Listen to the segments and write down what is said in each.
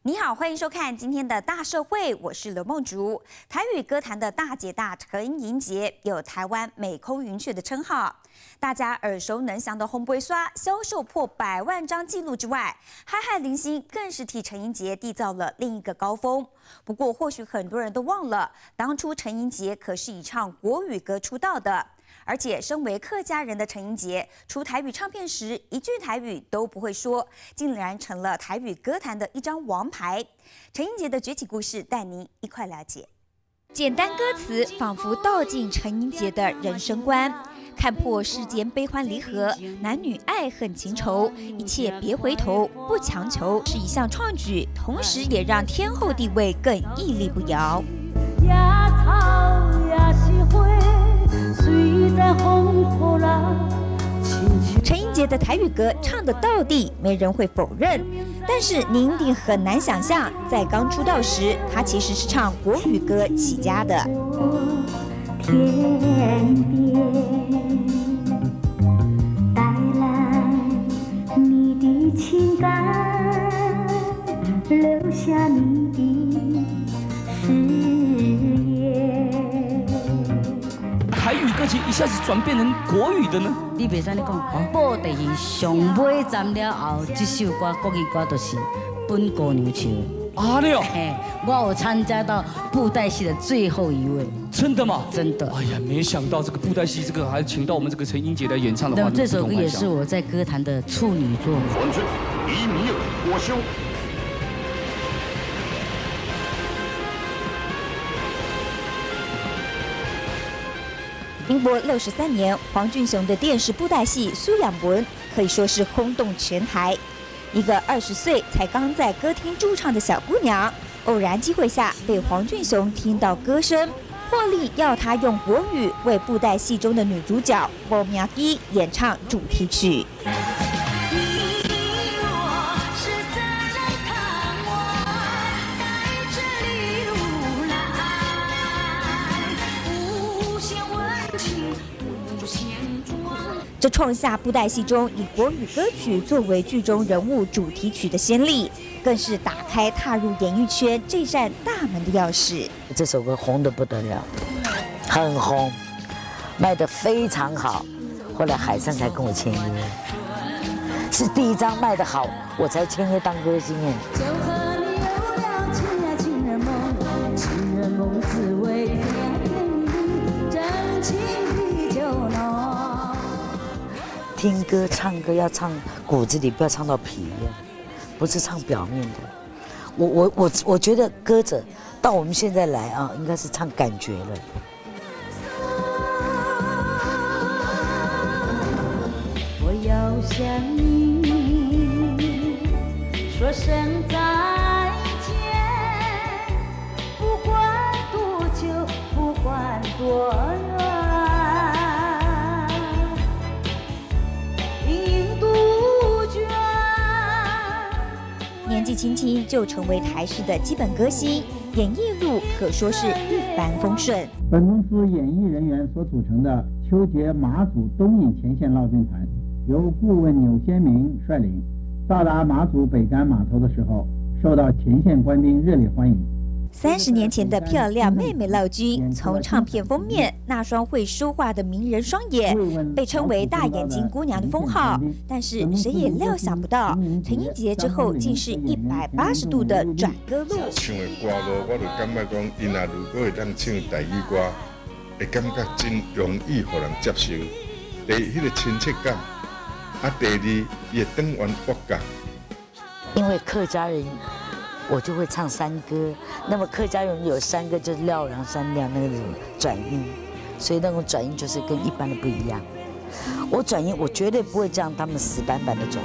你好，歡迎收看今天的大社會，我是劉夢竹。台語歌壇的大姐大陳盈潔有台灣美空雲雀的稱號，大家耳熟能詳的紅杯刷銷售破百萬張紀錄之外，海海零星更是替陳盈潔締造了另一個高峰。不過，或許很多人都忘了，當初陳盈潔可是以唱國語歌出道的。而且，身為客家人的陳盈潔出台語唱片時，一句台語都不會說，竟然成了台語歌壇的一張王牌。陳盈潔的崛起故事，帶您一塊了解。簡單歌詞仿佛道盡陳盈潔的人生觀，看破世間悲歡離合，男女愛恨情仇，一切別回頭，不強求，是一項創舉，同時也讓天后地位更屹立不搖。陳盈潔的台語歌唱得道地，沒人會否認。但是您一定很難想象，在剛出道時，她其實是唱國語歌起家的。天邊帶來你的情感，留下你的誓言。台語歌曲一下子轉變成國語的呢？你袂使按呢講，布袋戲上尾站了後，這首歌國語歌就是《本姑娘笑》。啊，對哦。嘿，我有參加到布袋戲的最後一位。真的嗎？真的。哎呀，沒想到這個布袋戲，這個還請到我們這個陳盈潔來演唱的話，那這首歌也是我在歌壇的處女作。我修。民國63年，黃俊雄的電視布袋戲《蘇養文》可以說是轟動全台。一個20歲才剛在歌廳駐唱的小姑娘，偶然機會下被黃俊雄聽到歌聲，破例要她用國語為布袋戲中的女主角無名姬演唱主題曲。這創下布袋戲中以國語歌曲作為劇中人物主題曲的先例，更是打開踏入演藝圈這扇大門的鑰匙。這首歌紅得不得了，很紅，賣得非常好。後來海山才跟我簽約，是第一張賣得好，我才簽約當歌星哎。聽歌唱歌要唱骨子裡，不要唱到皮，不是唱表面的。我覺得歌者到我們現在來啊，應該是唱感覺了。我要向你說聲再見，不管多久，不管多遠。年紀輕輕就成為台視的基本歌星，演藝路可說是一帆風順。本公司演藝人員所組成的秋節馬祖東引前線勞軍團，由顧問紐先明率領，到達馬祖北竿碼頭的時候，受到前線官兵熱烈歡迎。30年前的漂亮妹妹勞軍，從唱片封面那雙會說話的迷人雙眼，被稱為大眼睛姑娘的封號。但是誰也料想不到，陳盈潔之後竟是180度的轉歌路。唱的歌路，我就感覺講，𪜶若如果會當唱台語歌，會感覺真容易予人接受。第一，彼個親切感；啊，第二，伊會轉彎抹角。因為客家人。我就會唱山歌，那麼客家人有山歌，就是廖陽山廖那個轉音，所以那種轉音就是跟一般的不一樣。我轉音，我絕對不會這樣，他們死板板的轉音。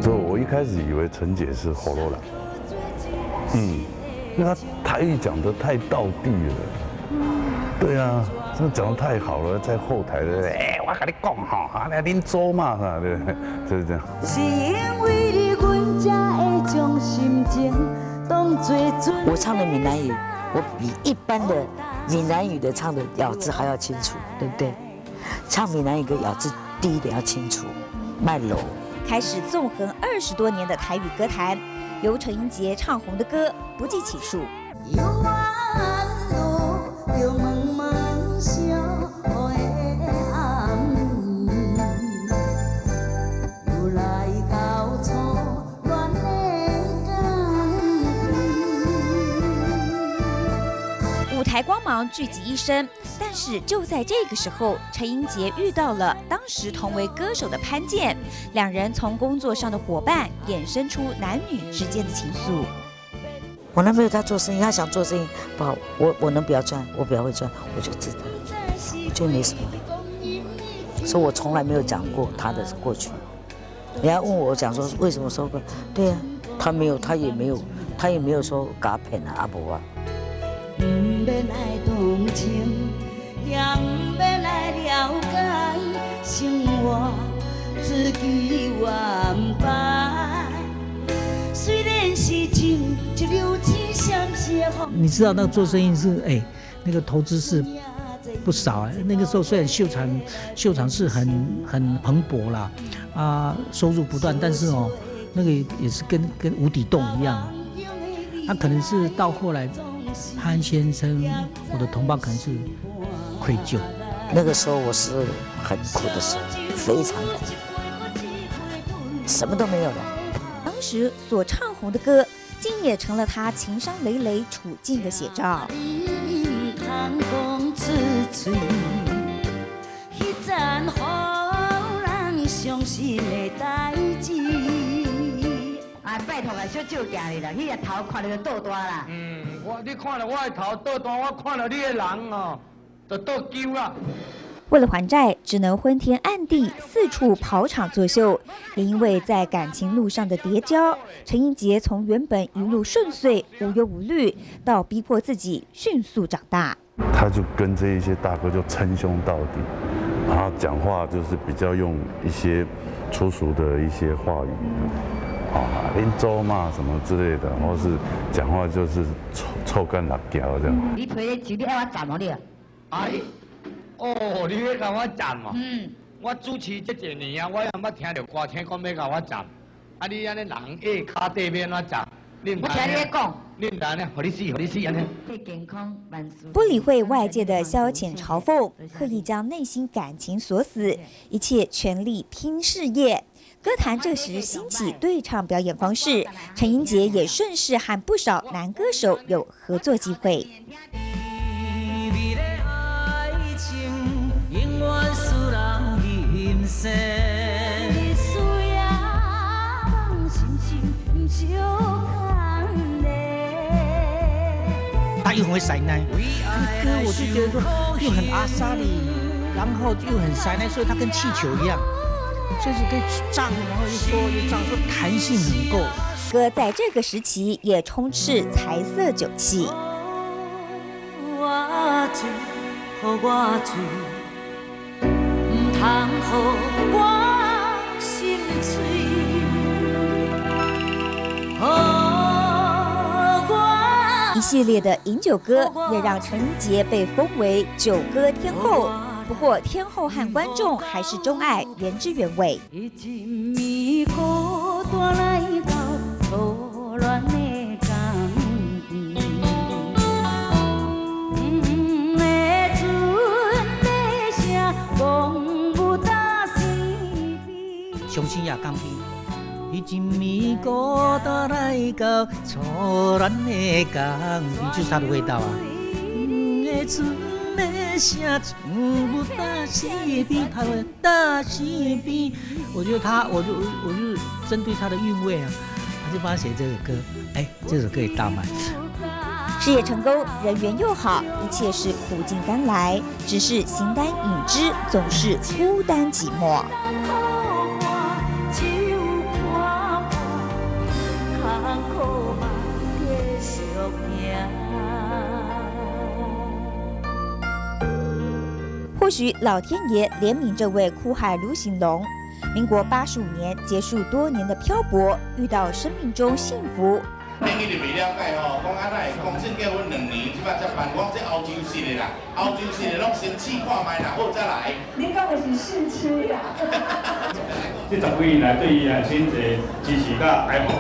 對，我一開始以為陳姐是河洛人，因為她台語講得太道地了，對啊，真的講得太好了，在後台的，哎，我跟你講哈，啊，來恁祖嘛，對不對？就是這樣。是因為你，阮才會將心情當作我唱的閩南語，我比一般的閩南語的唱的咬字還要清楚，對不對？唱閩南語的咬字第一點要清楚，莫漏。開始縱橫20多年的台語歌壇，由陳英傑唱紅的歌不計其數。猶原落著茫茫小雨的暗暝，又來到初戀的港邊。舞台光芒聚集一身，但是就在這個時候，陳英傑遇到了當時同為歌手的潘健，兩人從工作上的夥伴衍生出男女之間的情愫。我男朋友他做生意，他想做生意，不好，我能比較賺，我比較會賺，我就知道，就沒什麼。所以我從來沒有講過他的過去。人家問我講說為什麼說過，對呀，他沒有，他也沒有，他也沒有說共騙啊，啊無啊。毋免愛同情，也毋免來了解，生活自己安排。雖然是情一縷情閃閃。你知道那個做生意是哎，那個投資是不少啊。那個時候雖然秀場是很蓬勃啦，啊，收入不斷，但是哦，那個也是跟無底洞一樣。他可能是到後來，潘先生，我的同胞可能是愧疚。那個時候我是很苦的時候，非常苦，什麼都沒有了。當時所唱紅的歌，竟也成了他情傷累累處境的寫照。你毋通講出喙，彼層予人傷心的代誌。啊，拜託啊，小照鏡咧啦，彼個頭看著就倒大啦。嗯，我你看著我的頭倒大，我看著你的人哦，就倒鳩啦。為了還債，只能昏天暗地四處跑場作秀。也因為在感情路上的跌跤，陳英傑從原本一路順遂、無憂無慮，到逼迫自己迅速長大。他就跟這一些大哥就稱兄道弟，然後講話就是比較用一些粗俗的一些話語，啊，恁祖媽什麼之類的，或是講話就是臭臭幹辣椒這樣。你提個酒，你愛我站無你？哎。哦，你欲共我站哦？嗯。我主持這濟年啊，我也毋捌聽著歌星講欲共我站。啊，你按呢人下跤底欲按怎站？你毋我聽你咧講。你毋知按呢？予你死，予你死按呢。健康萬事。不理會外界的消遣嘲諷，刻意將內心感情鎖死，一切全力拼事業。歌壇這時興起對唱表演方式，陳英傑也順勢和不少男歌手有合作機會。永遠使人心酸。日思夜夢，心心相牽他又很會塞奶，他的歌我就覺得說又很阿莎力，然後又很塞奶，所以他跟氣球一樣，隨時可以脹，然後又縮又脹，說彈性很夠。歌在這個時期也充斥財色酒氣。我醉，予我醉。毋通予我心碎。一系列的飲酒歌也讓陳英傑被封為酒歌天后。不過，天后和觀眾還是鍾愛原汁原味。彼暝孤單來到初戀的港邊，的船的聲講不搭身邊。傷心也港邊，彼暝孤單來到初戀的港邊，就是它的味道啊。的船的聲唱不搭身邊，他會搭身邊。我覺得他，我就針對他的韻味啊，他就幫他寫這首歌，哎，這首歌也大賣。事業成功，人緣又好，一切是苦盡甘來。只是形單影隻，總是孤單寂寞。手看破，艱苦嘛繼續行。或許老天爺憐憫這位苦海盧行龍。民國85年結束多年的漂泊，遇到生命中幸福。頂一直袂了解吼，講啊哪會講先結婚2年，這擺才辦，講這歐洲式的啦，歐洲式的攏先試看覓啦，好再來。你講的是試吃呀？這十幾年來對伊人生一個支持佮愛護，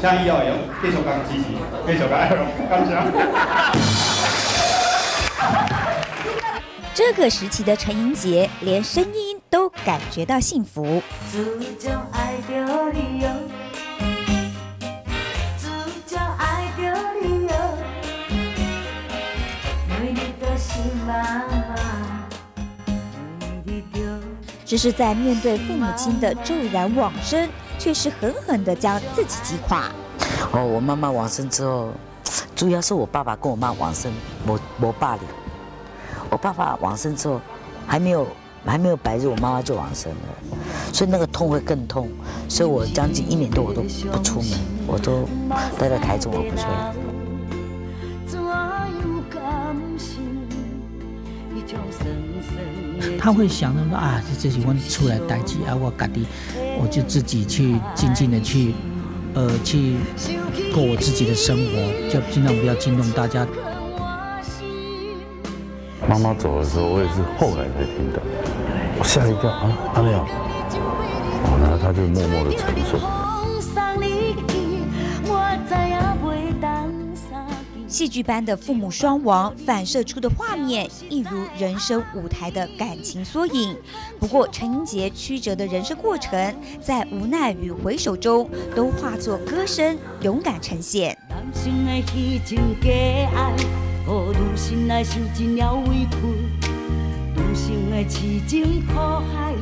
請以後會用繼續共支持，繼續共愛護，感謝。這個時期的陳盈潔，連聲音都感覺到幸福。自從愛著你喲，自從愛著你喲，每日都心茫茫。只是在面對父母親的驟然往生，卻是狠狠地將自己擊垮。哦，我媽媽往生之後，主要是我爸爸跟我媽往生，無百日。我爸爸往生之後，還沒有百日，我媽媽就往生了，所以那個痛會更痛。所以我將近一年多我都不出門，我都待在台中，我不出來。他會想到說啊，這是阮厝內代誌啊，我家己我就自己去靜靜的去，去過我自己的生活，就盡量不要驚動大家。媽媽走的時候，我也是後來才聽到，我嚇一跳啊，阿沒有，哦，然後他就默默的承受。戲劇般的父母雙亡反射出的畫面，一如人生舞台的感情縮影。不過，陳盈潔曲折的人生過程，在無奈與回首中，都化作歌聲，勇敢呈現。予女生來受盡了委屈，女生的痴情苦海，予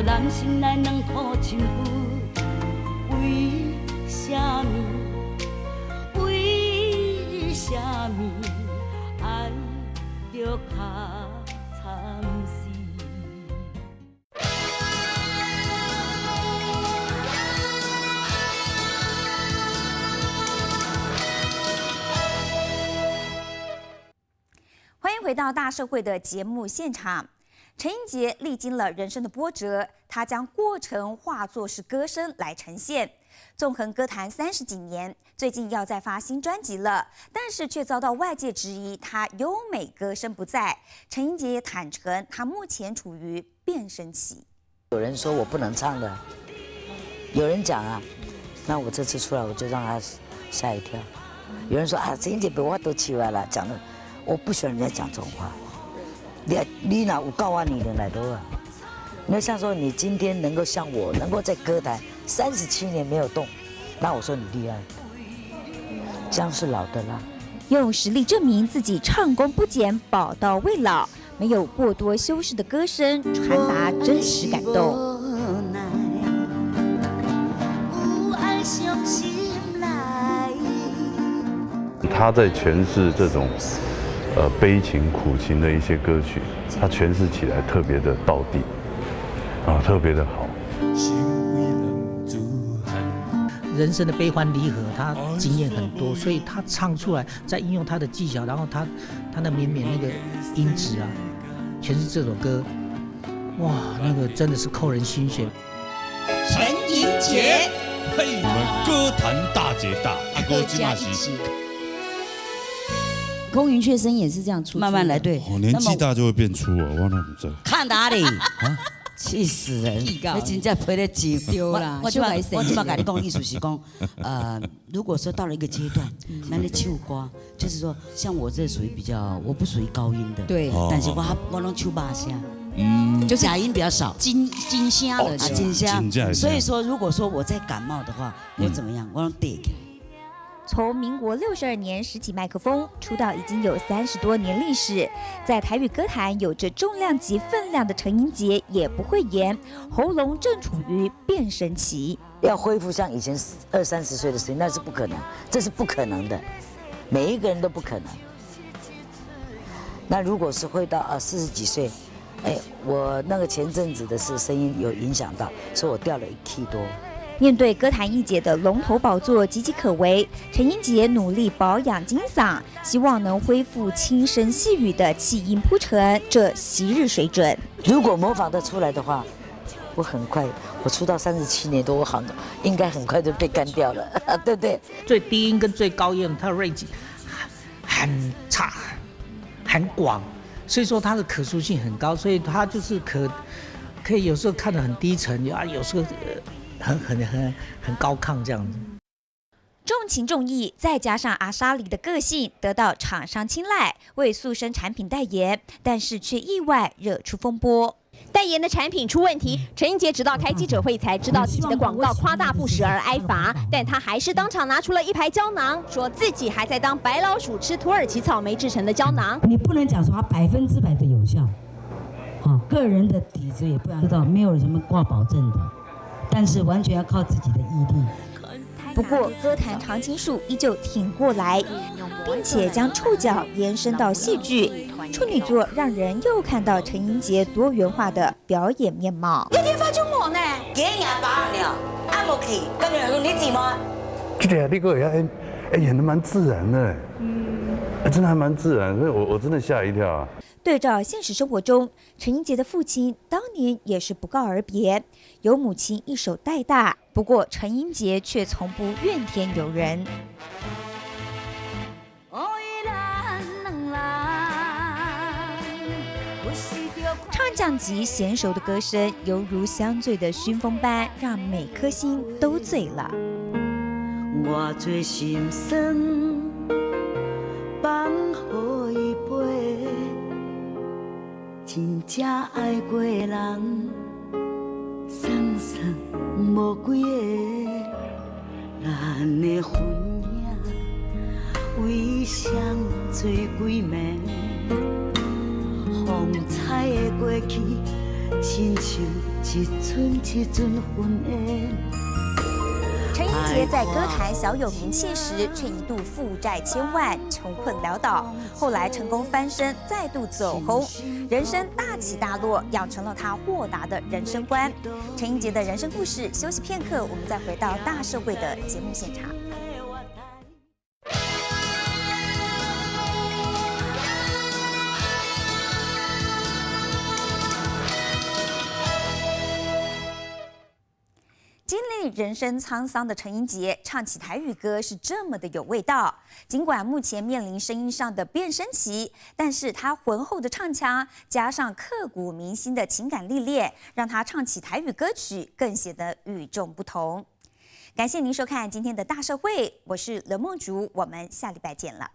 男生來兩苦情婦。為啥物？為啥物愛著較慘死？歡迎回到大社會的節目現場。陳盈潔歷經了人生的波折，她將過程化作是歌聲來呈現。縱橫歌壇30幾年，最近要再發新專輯了，但是卻遭到外界質疑，她優美歌聲不再。陳盈潔也坦承，她目前處於變聲期。有人說我不能唱的，有人講啊，那我這次出來我就讓他嚇一跳。有人說啊，陳盈潔比我都起來了，講的。我不喜歡人家講這種話。你哪有告我女人來都啊？你像說你今天能夠像我，能夠在歌壇37年沒有動，那我說你厲害。薑是老的辣，用實力證明自己唱功不減，寶刀未老，沒有過多修飾的歌聲，傳達真實感動。他在詮釋這種悲情苦情的一些歌曲，他詮釋起來特別的道地，啊，特別的好。人生的悲歡離合，他經驗很多，所以他唱出來，再應用他的技巧，然後他那綿綿那個音質啊，詮釋這首歌，哇，那個真的是扣人心弦。陳盈潔，嘿，我們歌壇大姐大，阿哥今嘛是。空雲雀聲也是這樣出，慢慢來，對。哦，年紀大就會變粗哦，我哪不知道。看哪裡？啊！氣死人！你真正陪咧錢。對啦，我這擺共你講，意思是講，如果說到了一個階段，咱咧唱歌，就是說，像我這屬於比較，我不屬於高音的，對，但是我攏唱肉聲，嗯，就假音比較少，金金聲的，啊，金聲。所以說，如果說我在感冒的話，我怎麼樣？我攏疊起來。從民國62年拾起麥克風出道，已經有30多年歷史，在台語歌壇有着重量級分量的陳盈潔也不會言，喉嚨正處於變聲期，要恢復像以前20、30歲的聲音，那是不可能，這是不可能的，每一個人都不可能。那如果是會到40幾歲，哎，我那個前陣子的是聲音有影響到，所以我掉了1 K 多。面對歌壇一姐的龍頭寶座岌岌可危，陳盈潔努力保養金嗓，希望能恢復輕聲細語的氣音鋪陳這昔日水準。如果模仿得出來的話，我很快，我出道37年多，我好應該很快就被幹掉了，對不對？最低音跟最高音，它的 range 很差，很廣，所以說它的可塑性很高，所以它就是可。可以有時候看得很低沉，啊，有時候很很很很高亢這樣子。重情重義，再加上阿莎力的個性得到廠商青睞，為塑身產品代言，但是卻意外惹出風波。代言的產品出問題，陳英傑直到開記者會才知道自己的廣告誇大不實而挨罰，但他還是當場拿出了一排膠囊，說自己還在當白老鼠吃土耳其草莓製成的膠囊。你不能講說它100%的有效，好，個人的體質也不知道，沒有什麼掛保證的，但是完全要靠自己的毅力。不過，歌壇常青樹依舊挺過來，並且將觸角延伸到戲劇。處女作讓人又看到陳英傑多元化的表演面貌。你天發就無呢？幾廿百了，啊無去，咁樣你寂寞？對啊，你個也演得蠻自然的，嗯，真的還蠻自然，所以我真的嚇一跳啊。對照現實生活中，陳英傑的父親當年也是不告而別，由母親一手帶大。不過陳英傑卻從不怨天尤人。唱將級嫻熟的歌聲，猶如香醉的熏風般，讓每顆心都醉了。我最心酸，放予伊飞，真正愛過的人，算算無幾個，咱的婚姻為誰醉幾暝？風采的過去，親像一陣一陣雲煙。陳英傑在歌壇小有名氣時，卻一度負債千萬，窮困潦倒。後來成功翻身，再度走紅，人生大起大落，養成了他豁達的人生觀。陳英傑的人生故事，休息片刻，我們再回到大社會的節目現場。經歷人生滄桑的陳英傑，唱起台語歌是這麼的有味道。儘管目前面臨聲音上的變聲期，但是他渾厚的唱腔加上刻骨銘心的情感歷練，讓他唱起台語歌曲更顯得與眾不同。感謝您收看今天的大社會，我是劉夢竹，我們下禮拜見了。